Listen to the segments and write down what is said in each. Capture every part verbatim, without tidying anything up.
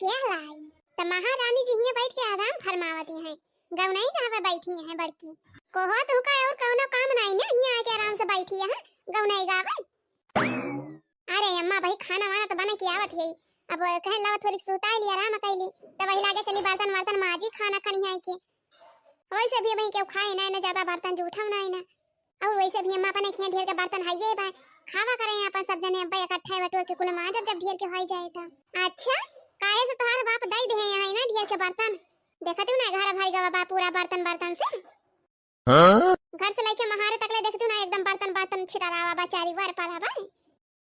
के लाई? त महारानी जी हियाँ बैठ के आराम फरमावती हैं, गौनई गावे बैठी हैं बड़की। कोहो तुहका और कौनो काम नाई ना, हियाँ आके आराम से बैठी हैं गौनई गावे। अरे अम्मा, भाई खाना वाना तो बना के आवत है, अब कहे लावा थोड़ी सुताई ली, आराम कैली, तब वही लागे चली बर्तन वर्तन माजी, खाना खनी है के। वैसे भी भाई केहू खाए ना, ना ज्यादा बर्तन जूठा ना है ना, और वैसे भी अम्मा अपने खें ढेर के बर्तन हइये बा, खावा करें अपन सब जने अब्बा इकट्ठे बटोर के कुल माजब जब ढेर के होई जाए तो। अच्छा, काहे से तोहार बाप दई दे हैं ना ढेर के बर्तन, देखत हूँ ना घर भर गवा बा पूरा बर्तन बर्तन से। हाँ? घर से लेके महारे तक ले देखत हूँ ना एकदम बर्तन बर्तन छितरावा बा चारी वर पर बा।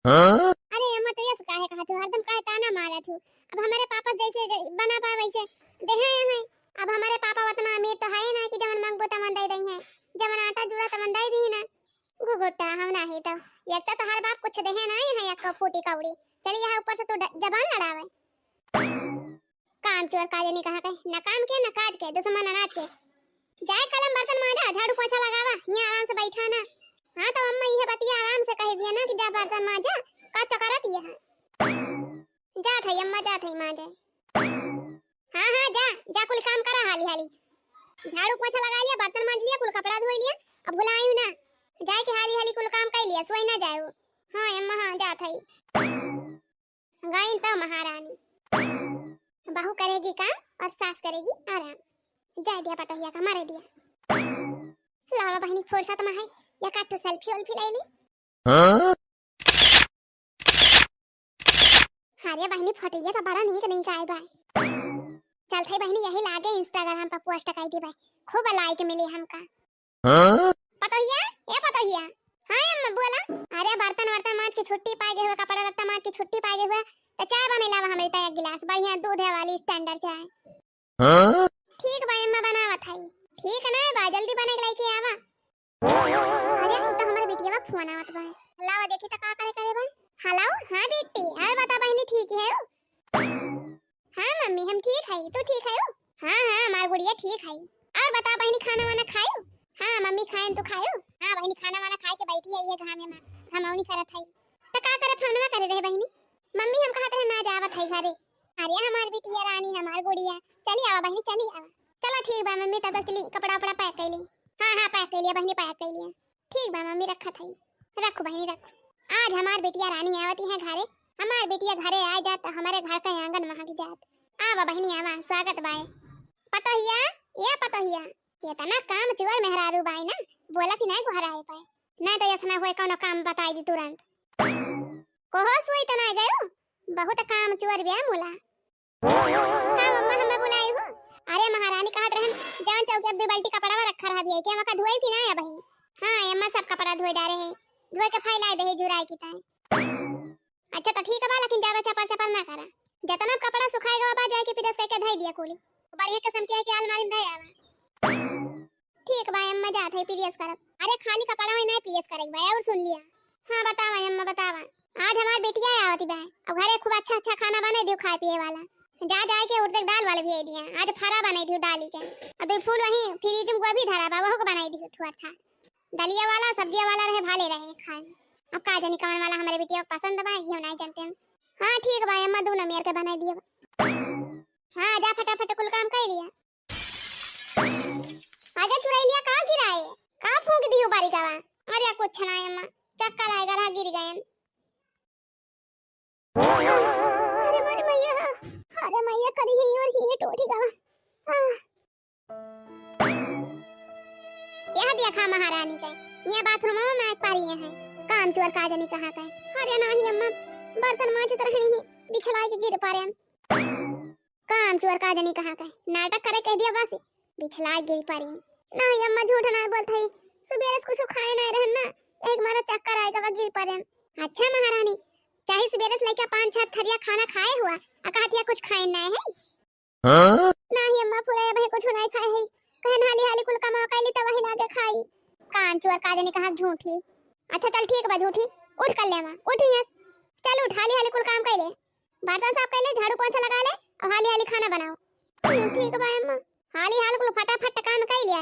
हाँ? अरे अम्मा, तो यस काहे कहत हो, हरदम काहे ताना मारत हो? अब हमारे पापा जैसे ज-, बना पाए वैसे देहे हैं। अब हमारे पापा उतना अमीर तो है ना कि जवन मांगबो तवन दे दई हैं, जवन आटा जूरा तवन दे दी ना। घुघुट्टा हम ना है तो, एक तो तोहार बाप कुछ देहे ना है, एक फूटी कौड़ी, चली यहाँ ऊपर से तू ड-, जबान लड़ावे। काम चोर का जनी कहाँ के, न काम के, न काज के, दुश्मन अनाज के। जाए कलम बर्तन मांजा, झाड़ू पोछा लगावा, हियाँ आराम से बैठा ना। हाँ, तो अम्मा इहे बतिया आराम से कह दिया ना कि जा बर्तन मांजा, का चकरा दिया है। जात है अम्मा, जात है मांजे। हाँ, हाँ, जा, जा कुल काम करा हाली हाली। झाड़ू पोछा लगा लिया, बर्तन मांज लिया, कुल कपड़ा धोई लिया, अब भुलायू ना। जाए के हाली हाली कुल काम कर लिया, सोई ना जाए। हाँ अम्मा, हाँ, जात है। गईन तो महारानी। बहू करेगी काम और सास करेगी आराम। जाए दिया पतोहिया का, मारे दिया। लावा बहिनी फुर्सत में है, या काटू सेल्फी उल्फी ले ली। हाँ? अरे बहिनी, फोटोया तो बड़ा नीक नीक आए बा। चलत है बहिनी, यही लागे Instagram पर पोस्ट कर दी बा, खूब लाइक मिली हमका। हाँ? पतोहिया, ए पतोहिया। हाँ अम्मा, बोला। अरे बर्तन वर्तन मांज के छुट्टी पाए गए हुए, कपड़ा लत्ता मांज के छुट्टी पाए गए हुए, तो चाय बने लावा हमरे ताई एक गिलास बढ़िया दूध है वाली स्टैंडर्ड चाय। हाँ? ठीक बा अम्मा, बनावत है। ठीक ना बा, जल्दी बने के लेके आवा। अरे ई तो हमारे बिटिया बा, फोन आवत बा। लावा देखी तो का करे करे बा। हेलो, हाँ बेटी, और बता बहिनी, ठीक है? हाँ मम्मी, हम ठीक है, तू ठीक है? हाँ, हाँ, हमार गुड़िया ठीक है। और बता बहिनी, खाना वाना खायो? हाँ मम्मी, खाएन, तू खायो? हाँ बहिनी, खाना वाना खाए के बैठी है ये घामे में, घमौनी करत है। तो का करे, फोनवा करे रहे बहिनी? मम्मी, हम कहत रहे ना जावत है घरे। अरे हमार बिटिया रानी, हमार गुड़िया, चली आवा बहिनी, चली आवा। चला ठीक बा मम्मी, तब तक चली कपड़ा उपड़ा पैक कर ली। हाँ, हाँ, पैक कर लिया बहिनी, पैक कर लिया। ठीक बा मम्मी, रखत है। रख बहिनी, रख। आज हमार बिटिया रानी आवती है घरे, हमार बिटिया घरे आए जात तो हमारे घर का आंगन महक जात। आवा बहिनी, आवा, स्वागत बाय। पतोहिया, ए पतोहिया, इतना काम चोर मेहरारू बाई ना, बोलत ही नहीं गोहराए पाए। नहीं तो ऐसा ना होए, कौनो काम बताई दी तुरंत। कोहो सोई तो नहीं गयो, बहुत काम चोर बे मुला। का अम्मा हमें बुलाई हो? अरे महारानी कहत रहन, जवन चौकी अब दो बाल्टी कपड़ा में रखा रहा भी है, कि हम का धोई भी ना है बहिन। हाँ अम्मा, सब कपड़ा धोई डारे हैं, धोई के फैला दे है जुराई की ताई। अच्छा तो ठीक बा, लेकिन ज्यादा चपर चपर ना करा। जितना कपड़ा सुखाए गवा बा, जाए के प्रेस करके धई दिया कुली। बढ़िया किस्म के है कि अलमारी में धई आवा। ठीक बा अम्मा, जात है प्रेस करब। अरे खाली कपड़ा में नहीं प्रेस करे बा, और सुन लिया। हाँ बतावा अम्मा, बतावा। आज हमार बिटिया आवती बा, अब घरे खूब अच्छा अच्छा खाना बने दियो खाए पिए वाला। जा जाए के उड़द के दाल वाला भी दिया, आज फरा बने दियो दाली के। अब दो फूल वही फ्रिज में गोभी धरा बा, वहू को बनाई दियो थोड़ा था। दलिया वाला, सब्जिया वाला रहे, भाले रहे खाए। अब का जानी कौन वाला हमारे बिटिया को पसंद बा, घियो नहीं जानते हम। हाँ ठीक बा अम्मा, दोनों मेर के बनाई दियो। हाँ जा फटाफट कुल काम कर लिया। आजा चुरैलिया, का गिराए? का फूंक दियो बारी गवा? अरे कुछ ना अम्मा, चक्कर आए गढ़ा गिर गए। अरे मोरी मैया, अरे मैया करी ही और ही टोटी गवा। आह। यह देखा महारानी के, ये बाथरूम में मैक पारी है। काम चोर का जानी कहाँ का है। अरे नाही अम्मा, बर्तन मांजत रहनी है, बिछला के गिर पड़े। काम चोर का जानी कहाँ का है। नाटक करे कह दिया बस, बिछला गिर पड़ी। नाही अम्मा, झूठ ना बोलत है, सुबेरे से कुछ खाए ना रहन ना, एक मारा चक्कर आए गवा गिर पड़े। अच्छा महारानी, चाहे सुबेरे से लेके पाँच छह थरिया खाना खाए हुआ, आ कहत या कुछ खाए ना है। हाँ? नाही अम्मा, पूरा अबही कुछ नहीं खाए है। कहन हाली हाली कुल कमा कैली तब वही लागे खाई। काम चोर का जानी कहाँ झूठी। अच्छा चल ठीक बा झूठी, उठ कर ले अम्मा, उठ यहाँ से। चल उठ, हाली हाली कुल काम कर ले, बर्तन साफ कर ले, झाड़ू पोछा लगा ले और हाली हाली खाना बनाओ। हम्म, ठीक बा अम्मा। हाली हाल कुल फटाफट काम कर लिया।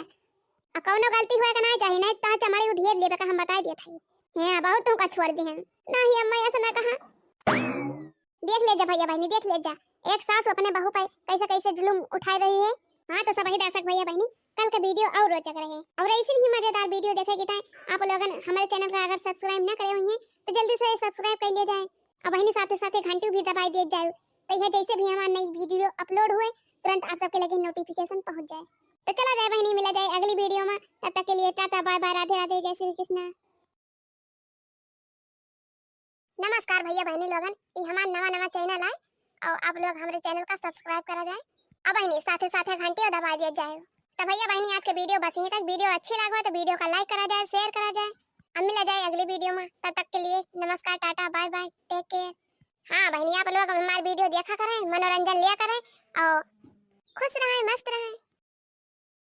आ कौनो गलती हुए का ना चाही, नहीं तो चमड़ी उधियर लेबे का हम बताई देत हई। हैं, बहुत तुमका छोड़ दी हैं। नहीं अम्मा, ऐसा ना कहा। देख ले जा भैया बहनी, देख ले जा, एक सास अपने बहू पे कैसे कैसे जुलुम उठाए रही है। हाँ, तो सबही दर्शक भैया बहिनी, कल का video और रोचक रहे और ऐसी ही मजेदार video देखे की ताई आप लोगन हमारे channel का अगर subscribe ना करे हुई हैं तो जल्दी से subscribe कर लिया जाए और बहिनी साथे साथे घंटी भी दबाई दिया जाए, तो यह जैसे भी हमारी नई video upload हुए तुरंत आप सबके लगे notification पहुँच जाए। तो चला जाए बहिनी, मिला जाए अगली video में, तब तक के लिए टाटा bye bye, राधे राधे, जय श्री कृष्णा। नमस्कार भैया बहिनी लोगन, ई हमार नवा नवा channel है और आप लोग हमारे channel का subscribe करा जाए और बहिनी साथे साथे घंटी दबा दिया जाए। तो भैया बहिनी आज के video बस यहीं तक। Video अच्छी लागो तो video का like करा जाए, share करा जाए। अब मिला जाए अगली video में, तब तक के लिए नमस्कार, टाटा, bye bye, take care। हाँ बहिनी, आप लोग हमारे video देखा करें, मनोरंजन लिया करें और खुश रहें, मस्त रहें।